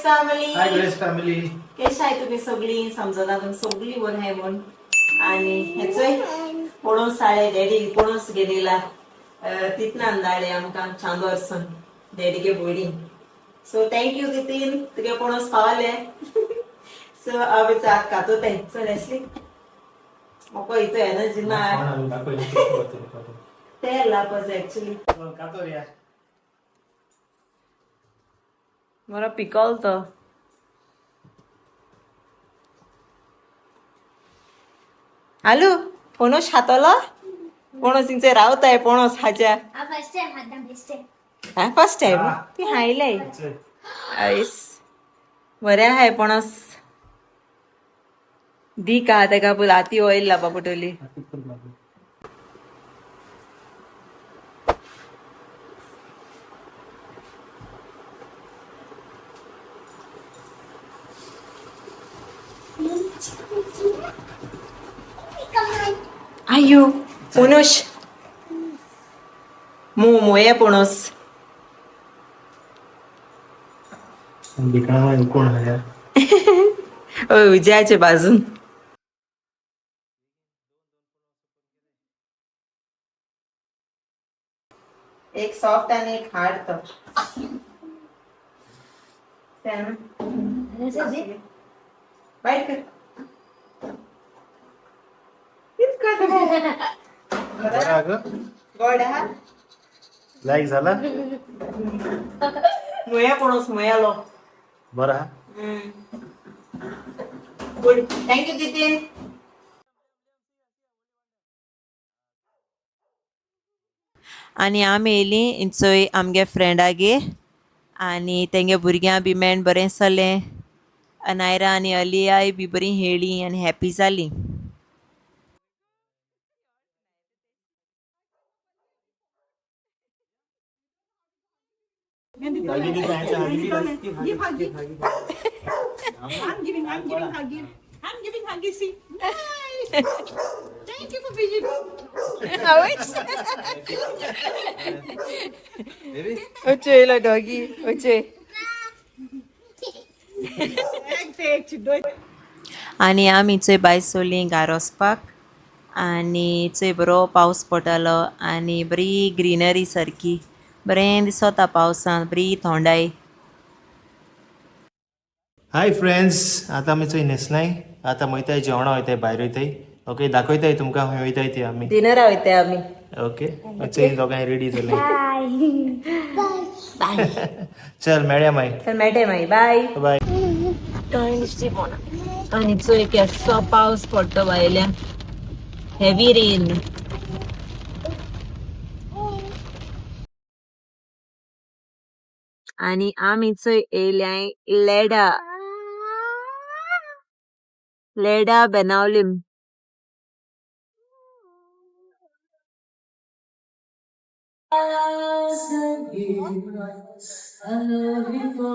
Family. Hi Grace family. कशा आहे तुम्ही सगळी? समजना तुम्ही सगळी बरी आहे म्हणून. आणि हेचोय पणस हाडले डॅडी, पणस घेयला तितनान धाडले आमकां चांदोरसून डॅडीगे भयणीन. सो thank you तितीन, तुगे पणस पावले. सो हांव आत खातो तें. चल एशली, म्हाका इतू एनर्जी ना. तेल लावपाचें एक्चुली. बरो पिकल तो. आलू पणस खातलो? पणस हिंगचे रावताय पणस हाज्या. फर्स्ट टाइम खाता, फर्स्ट टाइम. हा, फर्स्ट टाइम ती हायलय. आयस, बरें आहाय पणस. दी का तेका बोल आती ऑयल लावपा पडटली. आयो पणस, मोये पणस. कोण आया? हय, उज्याचे बाजून. एक सॉफ्ट आणि एक हार्ड तो. बाईट कर. गोड हा. लाईक झाला. मुया पणस मुयालो. बरं हा. Good, thank you तितीन. आनी आमी येयलीं इंचोय आमगे फ्रेंडागे आनी तेंगे भुरग्यां बी मेळून बरें जालें. अनायरा आनी अलियाय बी बरीं हेळ्ळीं आनी हॅप्पी जालीं. I'm giving, I'm giving huggy. I'm giving huggy, see. Nice. Thank you for vision. ओचे येयलो डॉगी ओचे. आनी आमी चोय भायर सरलीं घार वचपाक आनी चोय बरो पावस पडटालो आनी बरी ग्रिनरी सारकी, बरें दिसता पावसान, बरी थोंडाय. हाय फ्रेंड्स, आता आमी चोय न्हेसनाय, आतां वयताय जेवणा वयताय, भायर वयताय. ओके, दाखयताय तुमकां खंय वयताय ती आमी. डिनरा वयताय आमी. ओके, चोय दोगांय रेडी जाले. बाय. चल मेळया मागीर. चल मेळटाय मागीर, बाय. बाय. कांय दिश्टी पडना. आनी चोय केसो पावस पडटा भायल्यान, हेवी रेन. आनी आमी चोय येयल्याय लेडा, लेडा बेनावलीम.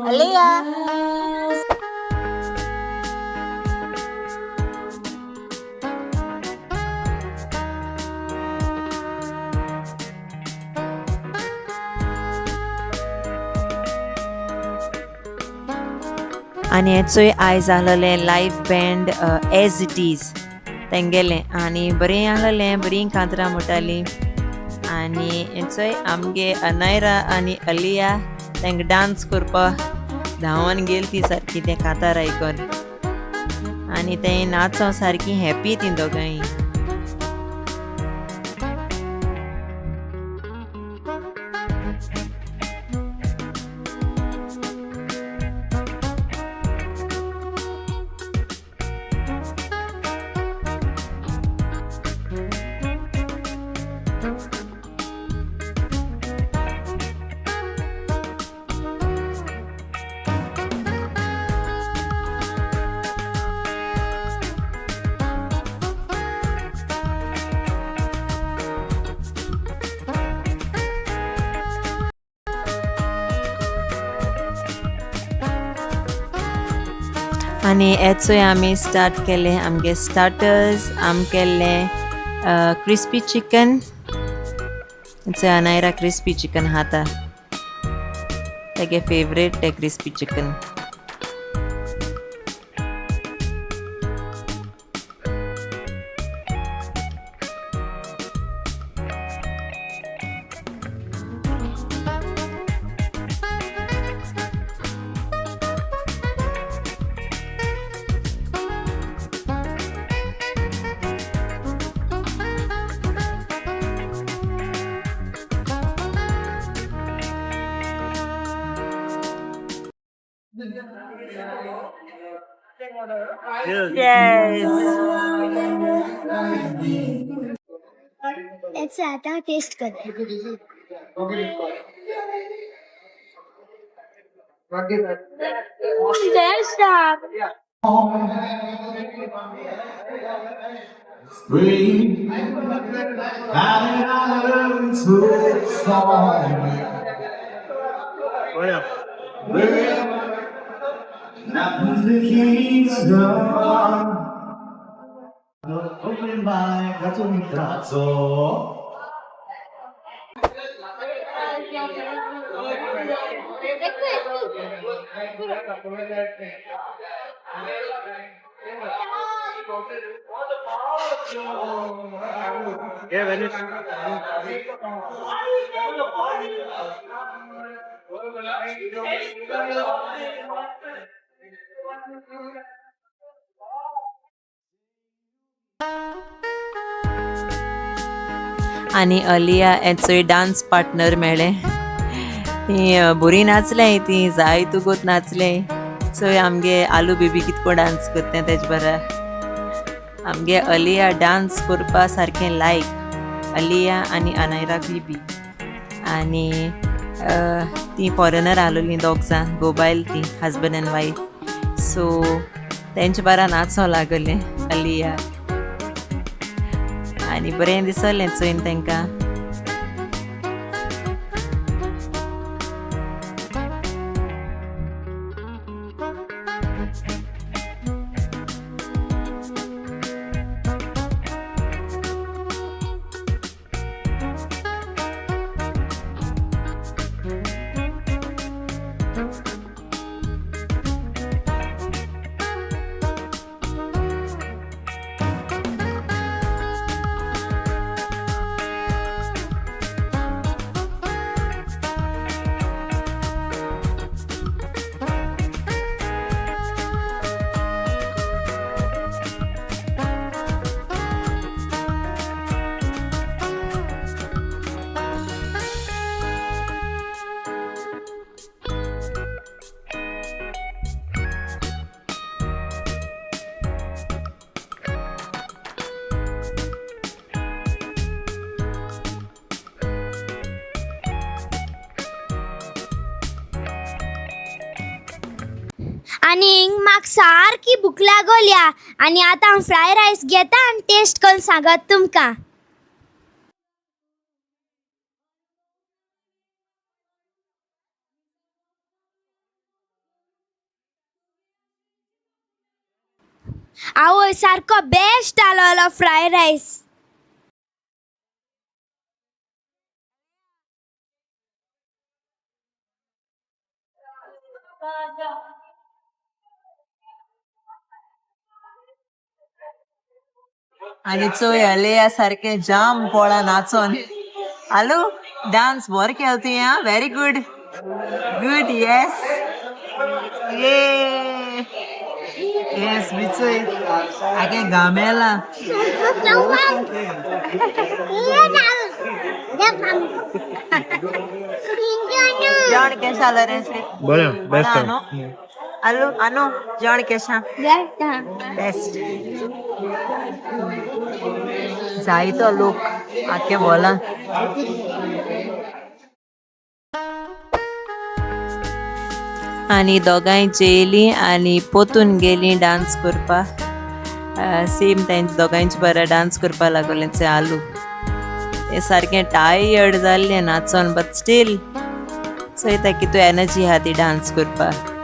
अलिया. आनी हेचोय आयज आहलेलें live band as it is तेंगेलें आनी बरें आहलेलें, बरीं कांतरां म्हणटालीं. आनी हेचोय आमगे अनायरा आनी अलिया तेंका डांस करपाक धांवन गेल ती सारकी तें कांतार आयकोन आनी तें नाचों सारकी हॅप्पी ती दोगांय. आनी हेचोय आमी स्टार्ट केलें आमगे स्टार्टर्स. आम केल्लें crispy chicken. Anaira crispy chicken खाता, तेगे फेवरेट ते क्रिस्पी चिकन. Yes. त्याचं आता टेस्ट कर. बेस्ट. आनी अलिया हेचोय डान्स पार्टनर मेळ्ळें. ती बरी नाचलें, ती जाय तुगोत नाचलें. चोय आमगे आलू बेबी कितको डान्स करता तेज बरा. आमगे अलिया डान्स करपा सारकें लायक अलिया आनी अनायरा बेबी. आनी ती फॉरेनर आसलोली दोग जाण, गोबायल ती हजबंड एंड वायफ. सो तेंचे बारा नाचो लागलें अलिया आनी बरें दिसलें चोयन तांकां. आनी म्हाका सारकी भूक लागोल्या आनी आतां हांव फ्राय रायस घेता आनी टेस्ट करून सांगत तुमकां. आवय, सारको बेस्ट आलोलो फ्राय रायस. आनी चोय अलिया सारकें जाम पोळा नाचोन. आलू, डान्स बरो केलो तुवें आं, व्हेरी गुड गुड. येस ये येस बिचोय आगे गामेला. जेवण केशें जालें रे? बरें, बेस्ट. बरें न्हू? आलू, आनू, जेवण केशें? बेस्ट. जायतो लोक आख्खे बोला. आनी दोगांय जेयलीं आनी पोतून गेलीं डान्स करपाक. सेम तेंचे दोगांयचे बरें डान्स करपा लागलें. ते आलू ते सारकें टायर्ड जाल्लें नाचोन, बट स्टील चोयता कितू एनर्जी आहा ती डान्स करपाक.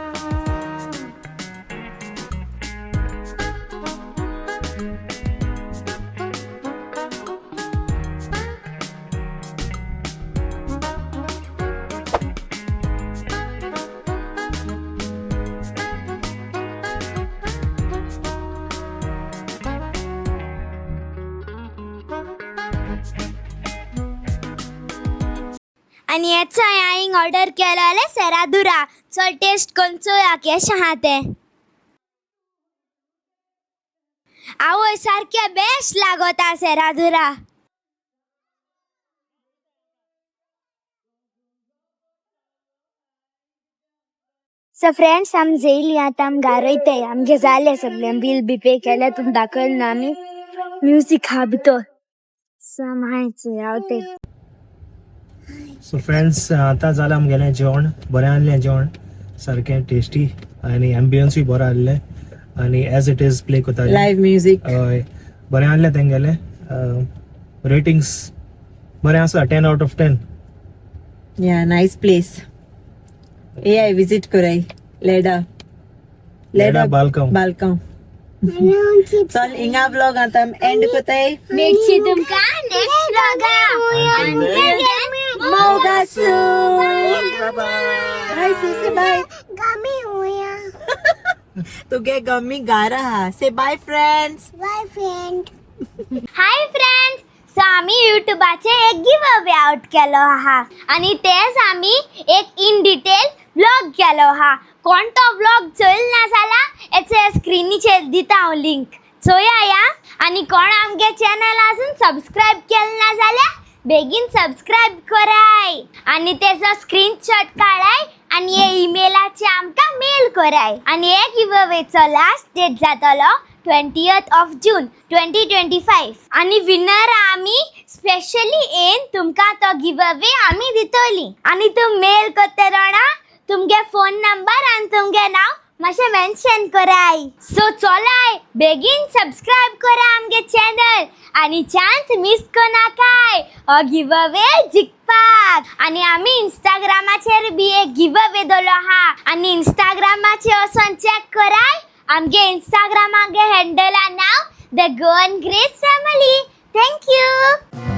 आनी हेचो हांवें ऑर्डर केलोलें सेरादुरा. चल टेस्ट करून चोया केशें आहा तें. आवय, सारकें बेस्ट लागोता सेरादुरा. सो फ्रेंड्स आम जेयली आतां आम घार वयताय. आमगे जालें सगळें, बील बी पे केलें, तुमकां दाखयलें ना आमी. म्युजीक हा भितर. सो आम हांयच रावताय. सो फ्रेंड्स, आतां जालां आमगेलें जेवण. बरें आहलें जेवण, सारकें टेस्टी आनी एम्बियन्सूय बरो आहलें आनी एज it is play कोताले. Live music. हय, बरें आहलें तेंगेलें. रेटिंग्स बरें आसा, 10 out of 10. Yeah, nice place. A I visit कराय लेडा. लेडा बालकम. बालकम. चल, हिंगा ब्लॉग आतां एंड कोताय. मेळची तुमकां नेक्स्ट व्लॉगा. मोगासू. बाय सुसे, बाय. गमी हुया. तुगे गमी गार आहा. Say bye friends. Bye friend. Hi friends, so आमी युट्यूबाचेर एक गिव अवे आवट केलो आहा आनी तेच आमी एक इन डिटेल व्लॉग केलो आहा. कोण तो व्लॉग चोयल ना जाल्यार हेचे स्क्रिनीचेर दिता हांव लिंक, चोया या. आनी कोण आमगे चॅनल अजून सबस्क्रायब केलें ना जाल्यार बेगीन सबस्क्रायब कराय आनी तेजो स्क्रीनशॉट काडाय आनी हे ईमेलाचे आमकां मेल कराय. आनी हे गिव अवेचो लास्ट डेट जातलो 20th of June 2025 आनी विनर आमी स्पेशली येन तुमकां तो गिव अवे आमी दितली. आनी तूं मेल करता जाणा, तुमगे फोन नंबर आनी तुमगे नांव मातशें मेन्शन कराय. सो चलाय, बेगीन सबस्क्रायब करा आमगे चॅनल आनी चान्स मिस करनाकाय हो गिव अवे जिखपाक. आनी आमी इंस्टाग्रामाचेर बी एक गिव अवे दवरलो आहा आनी इंस्टाग्रामाचेर वचोन चॅक कराय. आमगे इंस्टाग्रामागे हँडला नांव the Goan Grace family. Thank you.